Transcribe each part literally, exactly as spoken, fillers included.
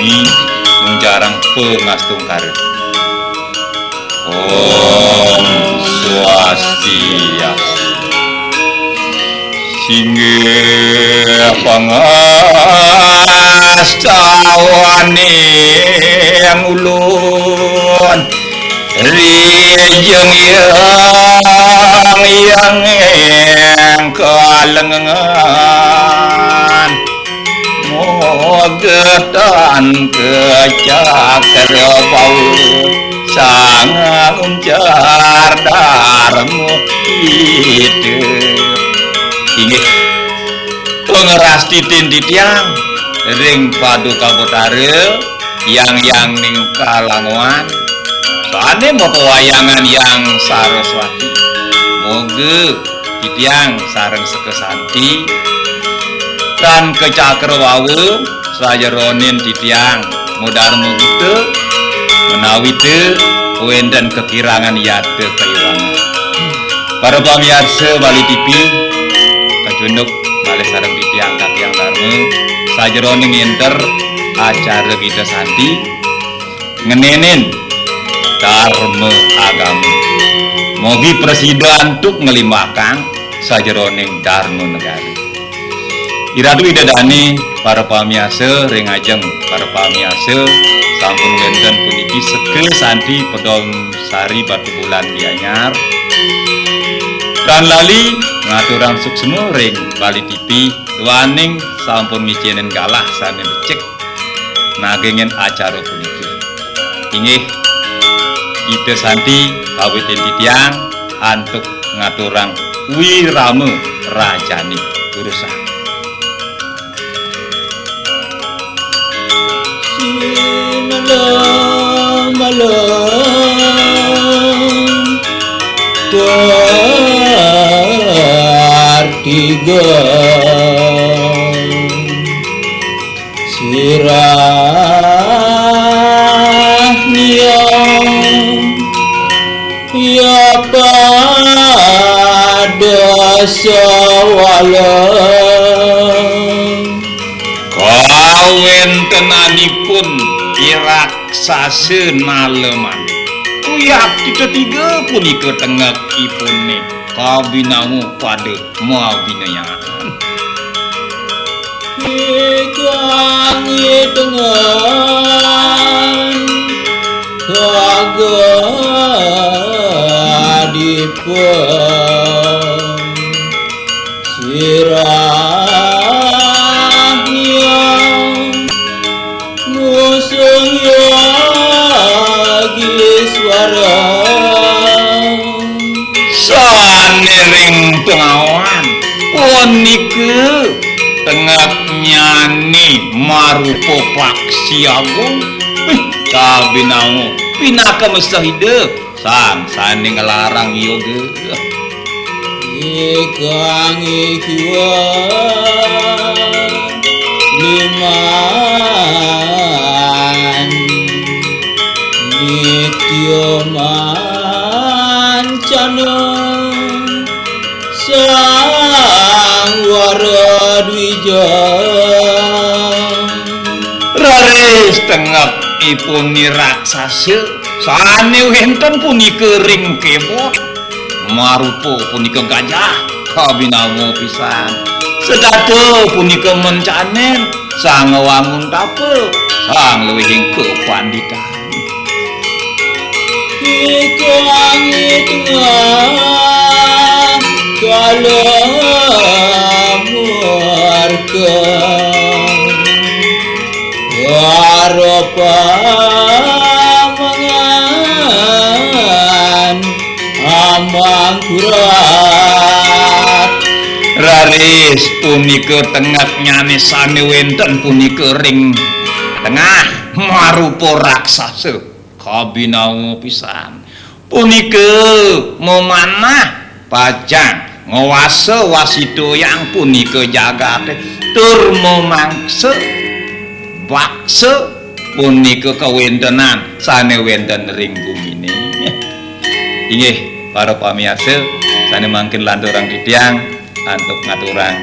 Nguncarang pangastungkara. Om Swastiastu. Singgih pangastawaning ulun rijeng yang yang kalengengan. Mogetan ke Cakrabawa, sang nguncar darma ida. Inggih, pangrastiti titiang ring Paduka Betara, yang yang ning kalangoan, sane mapawayangan Yang Saraswati. Moga titiang sareng seka santi, tan ka Cakrabawa, sajeroning titiang madarma gita, menawi ta wenten kakirangan yata kaiwangan. Para pamiarsa Bali T V, kacunduk malih sareng titiang Katiang Darma, sajeroning ngenter acara gita santi, ngenenin darma agama. Mogi prasida antuk nglimbakang sajeroning darma negara. Iratu Ida Dane, para pamiarsa, ring ajeng para pamiarsa, sampun wenten puniki seka santi Pedom Sari Batubulan Gianyar. Tan lali ngaturang suksma ring Bali T V, duaning sampun ngicenin galah sane becik nagingin acara puniki. Inggih, kita santi kawitin titiang antuk ngaturang wirama rajane durusang. Sinalem-alem tertiga. Sirah niang ya pada sawala. Kawentenanipun i raksasa naleman. Uyap kita tiga punika tengekipune kabinawa pada mabinayan. Ikang itengan kagadipun sirah niang ngusung yagi suara. Sane ring tengawan punika tengeknyane marupa paksi agung. Ih, kabinawa pinaka mesah ida sang sane nglarang yoga. Ikang ikhwa liman nitya mancana sang wara dwija. Raris tengekipun ni raksasa sane wenten punika ring kebot. Marupa punika gajah, kabinawa pisan. Setata punika mencanen, sang wangun tapa, sang luwihing kapanditan. Ikang itengah kala murka. Waro pamangan amangkurat. Raris punika tengeknyane sane wenten punika ring tengah marupa raksasa. Kabinawa pisan. Punika memanah pacang ngwasa wasitayang punika jagate tur memangsa baksa punika kawentenan sane wenten ring gumine. Inggih, para pamiarsa sane mangkin lanturang titiang antuk ngaturang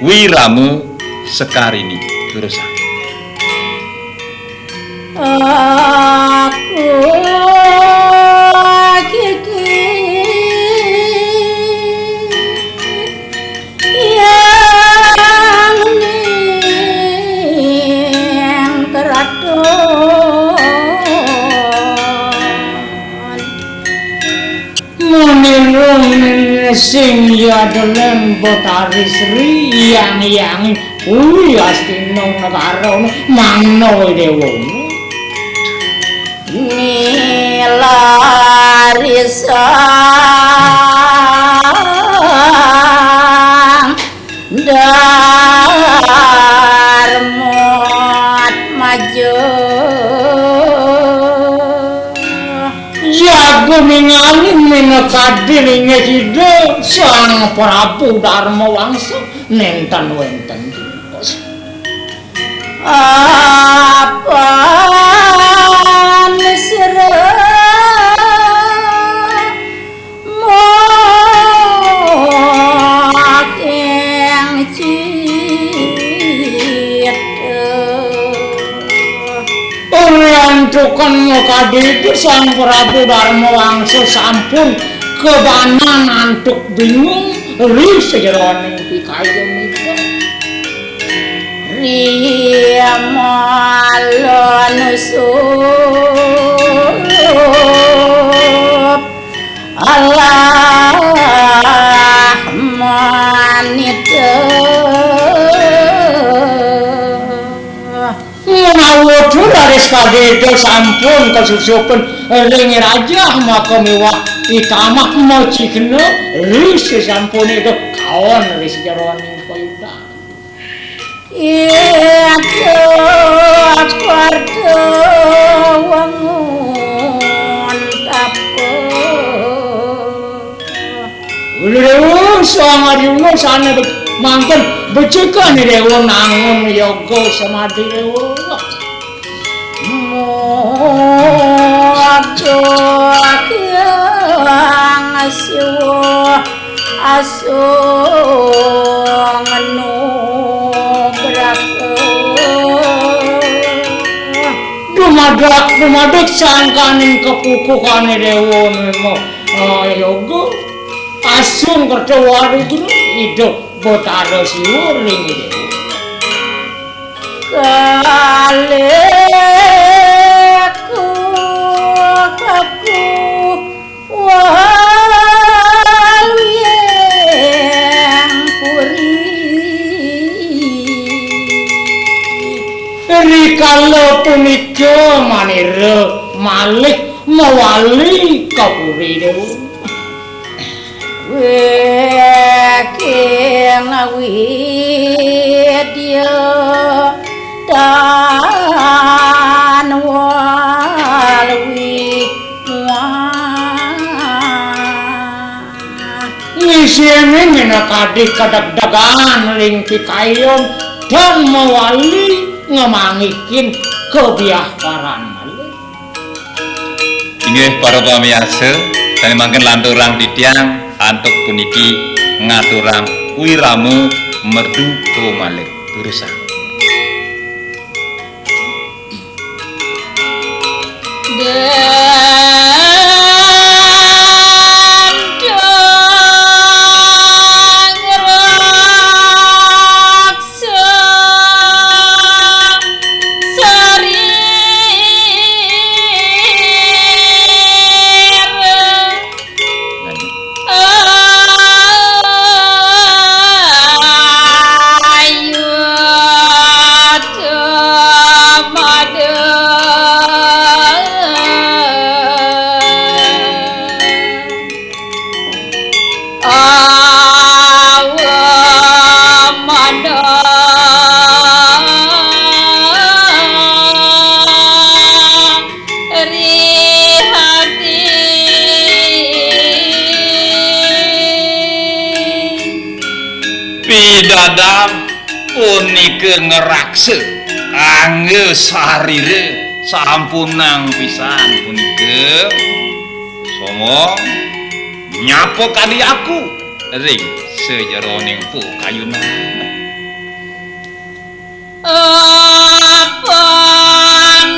wirama sekarini durusang. Aku kiki yang ning keraton. Munira ning sing ya deleng Betari Sri yang-yang kuwi Astina negara mano dewa. Nilarisan Darmat Majo. Jago ningali minakadi ring Ida Sang Prabu Darma Wangsa nenten wenten. Apan sira moking cita. Urian tukang makadidi Sang Prabu Darma Wangsa sampun kabanan antuk bingung ri sajeroning pikayun nika. Ri malan usup Allah manita. Menawa raris kadéda sampun kasusupen ring rajah maka miwah itamah macikna ri sasampune kaon ri sajeroning payudan. Ida Karta wangun tapa. Uli Déwa, Sang Arjuna sané be-, mangken becikané Déwa nangun yoga samadi Déwa. Moga Hyang Siwa asung nugraka. Dumadak, dumadak sangkaning kapukuhané Déwa Nima. Ayoga asung kerta waru guru idup Betara Siwa ring Déwa. Kalih ku kaku Waluya puri. Rikala punika manira malih mawali ka puri Déwa. Wéking widya tan walwi. Ngisinin minakadi kadagdagan ring pikayun tan mawali ngamanggihin kabiaparan malih. Inggih para pamiarsa, sané mangkin lanturang titiang antuk puniki ngaturang wirama merdu malih. Durusang. Pidadang punika ngraksa angga sarira sampunang pisan punika. Songong nyapa kadi aku ring sajeroning pakayunan. Apan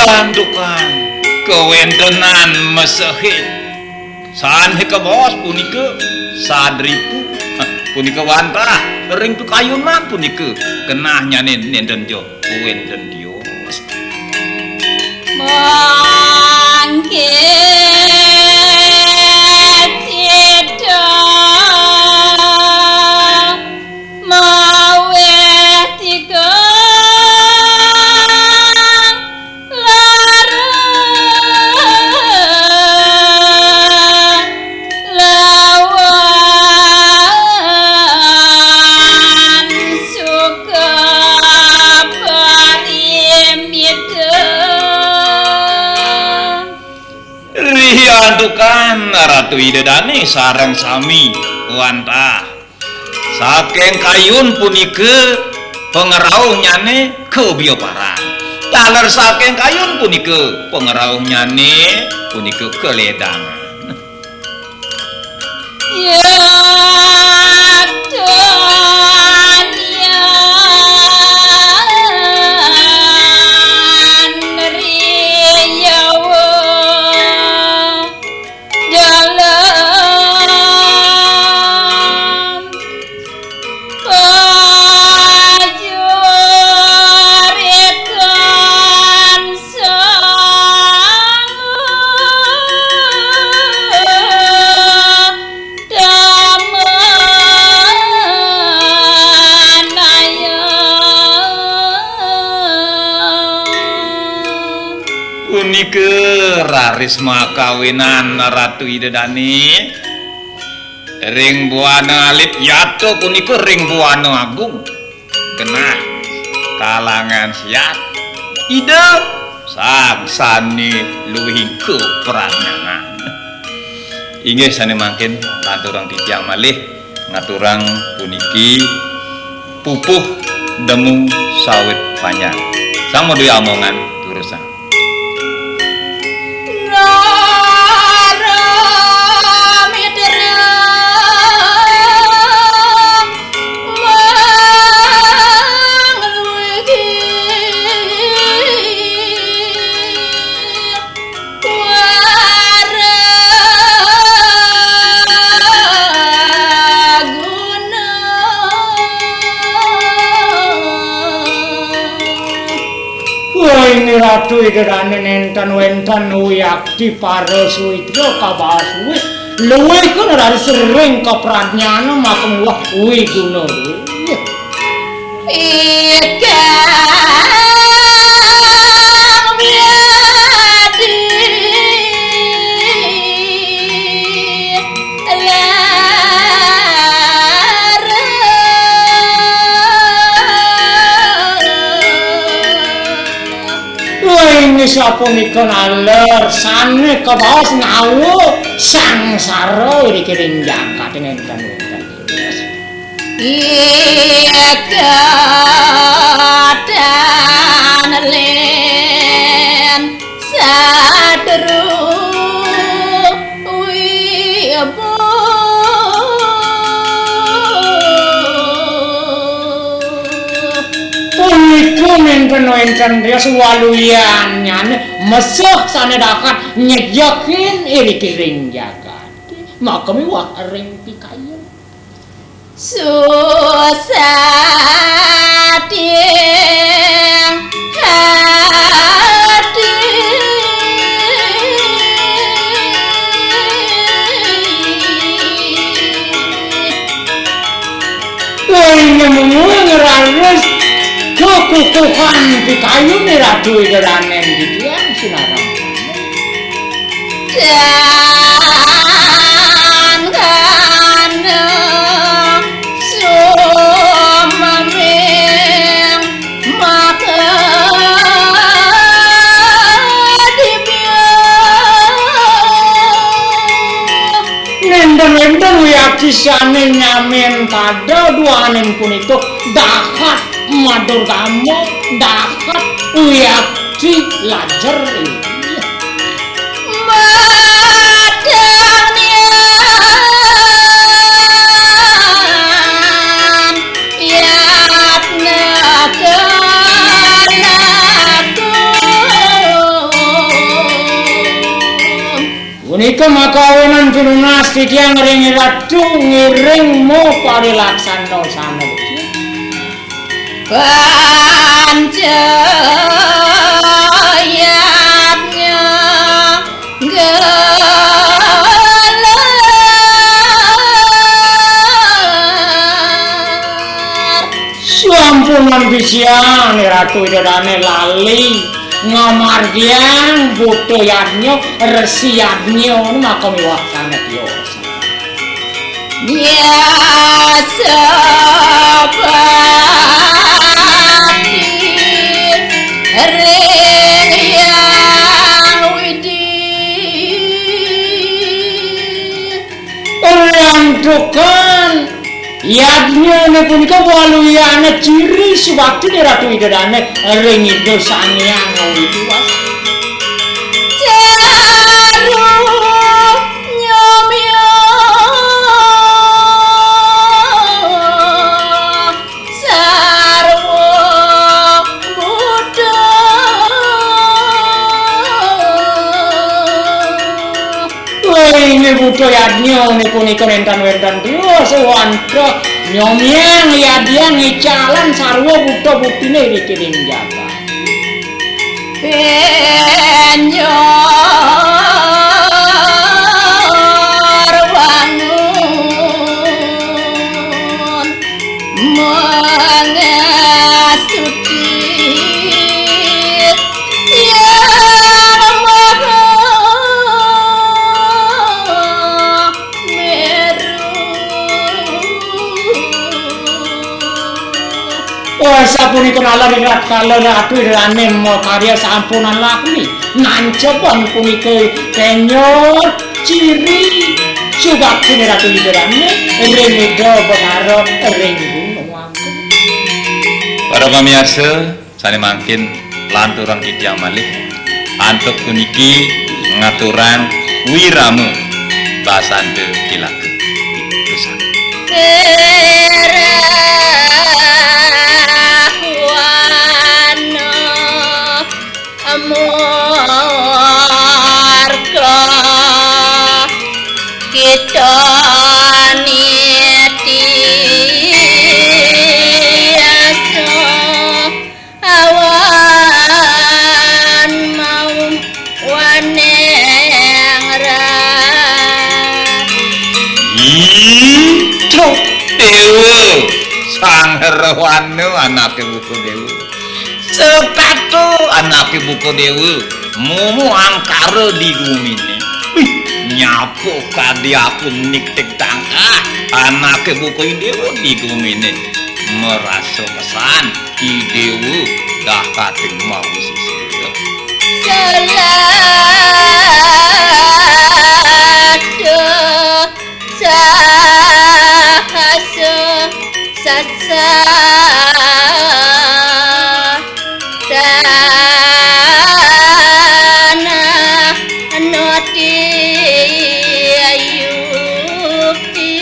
Santukan kawéntenan mesehé. Sané kabaos punika sadripu, punika wantah ring pikayunan punika genahnyané nénten ja kawénten tios. Mangké cita maweh tigang lara lawan suka parimita. Riantukan Ratu Ida Dané sareng sami wantah. Saking kayun punika pangrauhnyané kabiaparan. Taler saking kayun punika pangrauhnyané punika kaledangan. Yatan yan riyawa dalam pajuritan sang tamanaya. Punika raris makawinan Ratu Ida Dané ring buana alit yata punika ring buana agung. Genah kalangan siat Ida Sang Sané Luwih Kapradnyanan. Inggih sané mangkin lanturang titiang malih ngaturang puniki pupuh demu sawit panjang. Sang madué amongan durusang. Wah, ini Ratu Ida Dané nénten wénten wiakti para suwitra kabaos luwih. Luwih kan raris ring kapradnyanan maka miwah wiguna luwih. Ikang miadi lara. Wah, ini sapunika naler sané kabaos ngawa sangsara irikiring jagat nénten wénten. Ikatan lén sadru wibu. Punika nénten wénten rios waluyannyané meseh sané dahat nyejekin irikiring jagat. Maka miwah ring pikayun. Susah ding hati. Wah, ini mung raris kekukuhan pikayuné Ratu Ida Dané titiang sinareng. Dan kana sumaming maka dibya. Nénten-nénten wiakti sané nyamin pada duaning punika dahat madurgama, dahat wiakti lajer. Madang nian yatna kalaku. Nika makawinan pinunas titiang ring Ratu ngiring mo parilaksana sana. Panca yadnya gelar. Sampunang bisian Ratu Ida Dane lali ngamargiang buta yadnya, resi yadnya, maka miwah sanget ya. Nyasabati ring Hyang Widi. Lantukan yadnyane punika waluyana ciri subaktine Ratu Ida Dane ring Ida Sang Hyang Widi Wasa. Jarum nyomya sarwa buta. Wéh, inggih buta yadnya punika nénten wénten tiwas wantah nyomyang yadnya ngicalan sarwa buta butine ring jagat. Benyor wangun mengastuti Yang Maha Meru. Oh, sapunika nalar ing ratkala Ratu Ida Dane makarya sampunang lakmi. Nancepang punika penyor ciri subaktine Ratu Ida Dane ring Ida Betara ring Gunung Agung. Para pamiarsa, sane mangkin lanturang titiang malih. Antuk puniki ngaturang wirama basanta kilaka. Terus. Rahwana amurka kita niti asa awan mau waneng ras. Ih, cuk, Dewa, Sang Rawana anake buka Dewa. Setata anake buka Dewa, mumu angkara di gumine. Wih, nyapa kadi aku niktik tangkah anake buka Dewa di gumine. Merasa pesan Ki Dewa dah kating mau sisir. Selada sahasa sasa tanah noti yukti.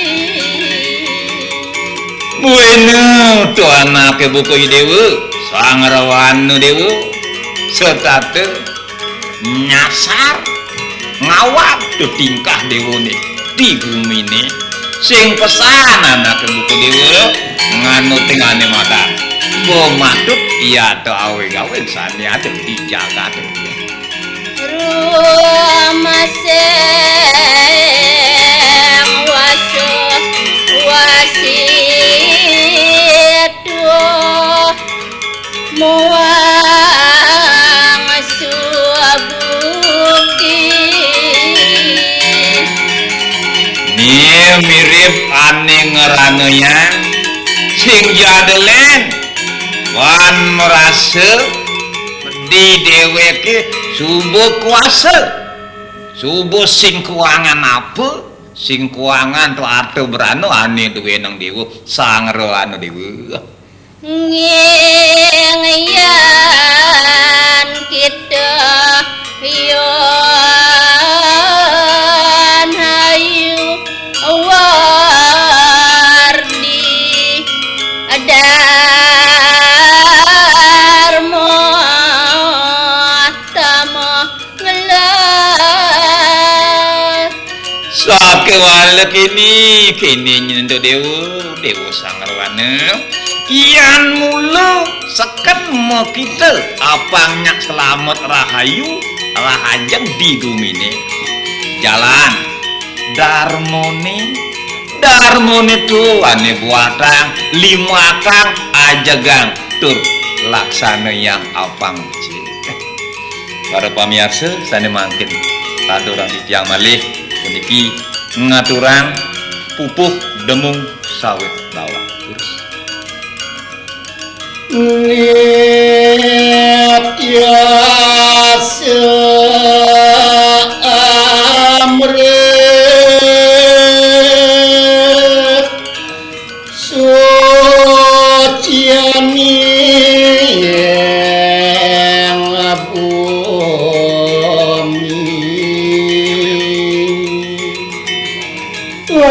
Buena to anake buka Dewa, Sang Rawana Dewa, setata nyasar ngawag to tingkah dewane di gumine. Sing pesan anake buka Dewa nganuting ane madan. Pematut iya to awig-awig sane ada di jagat. Rumaseng wasa wasitu muang subukti. Nih mirip ane ngeranayang sing jadelen wan merasa di deweke suba kuasa, suba sing kuangan apa, sing kuangan to arta brana ane duwenang dewa, Sang Rawana Dewa. Nggih, yan kita yan ayu wardi darma tama ngelah. Wala kene, kene nyendo dewa, dewa sang rawana. Yan mula seken makita apang nyak slamet rahayu, rahajeng di gumine. Jalan, darmane, darmane tu ane buatang, limakang, ajegang, tur laksana yang apang cil. Para pamiarsa sane mangkin, katurang titiang malih puniki ngaturang pupuh demung sawit bawang. Terus. Nityasya amrit sucianing bumi.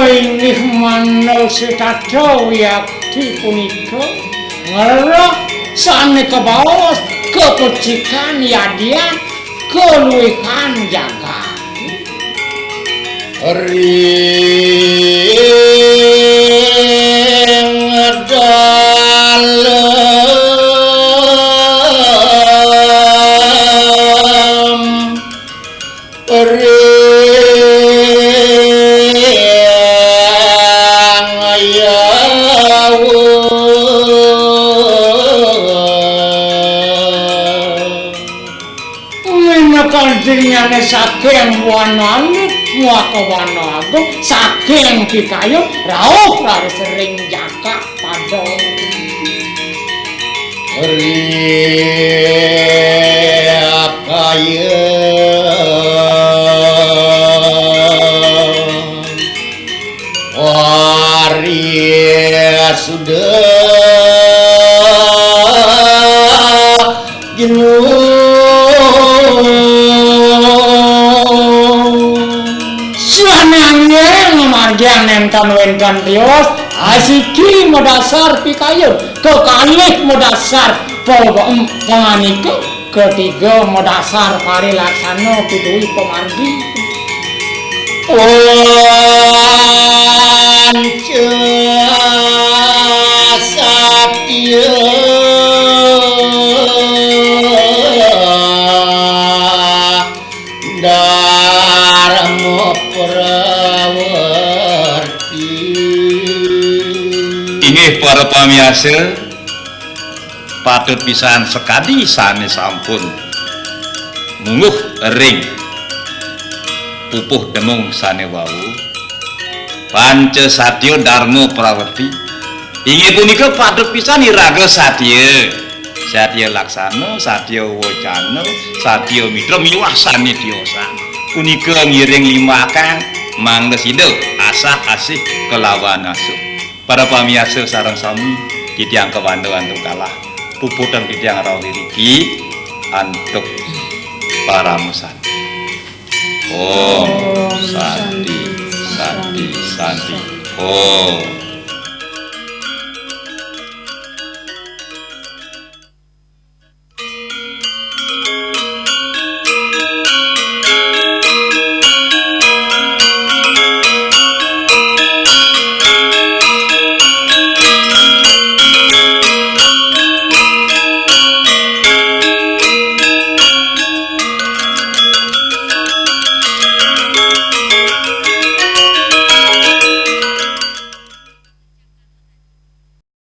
Inggih manel setata wiakti punika ngerah sane kabaos kapecikan yadian kaluihan jagat. Ring dalem ring yawa. Minakadirinyane saking wana alit muaka wana agung, saking pikayun rauh raris ring jaka pada. Rikaya Wari sudah jenu. Sira nanging margian nenten wenten tios, asiki madasar pikayun, kekalih madasar pang-, panganika, ketiga madasar parilaksana pituwi pamargi. Panca satya dharma prawarti. Inggih para pamiarsa, patut pisan sakadi sane sampun mungguh ring pupuh demung sane wau. Panca satya dharma prawarti. Inggih punika patut pisan iraga satya. Satya laksana, satya wacana, satya mitra miwah sane tiosan. Punika ngiring limbakang mangda sida asah asih kalawan asuh. Para pamiarsa sareng sami, titiang kawanda antuk kalah. Puputang titiang rauh iriki antuk parama santi. Om Santi, Santi, Santi. Om.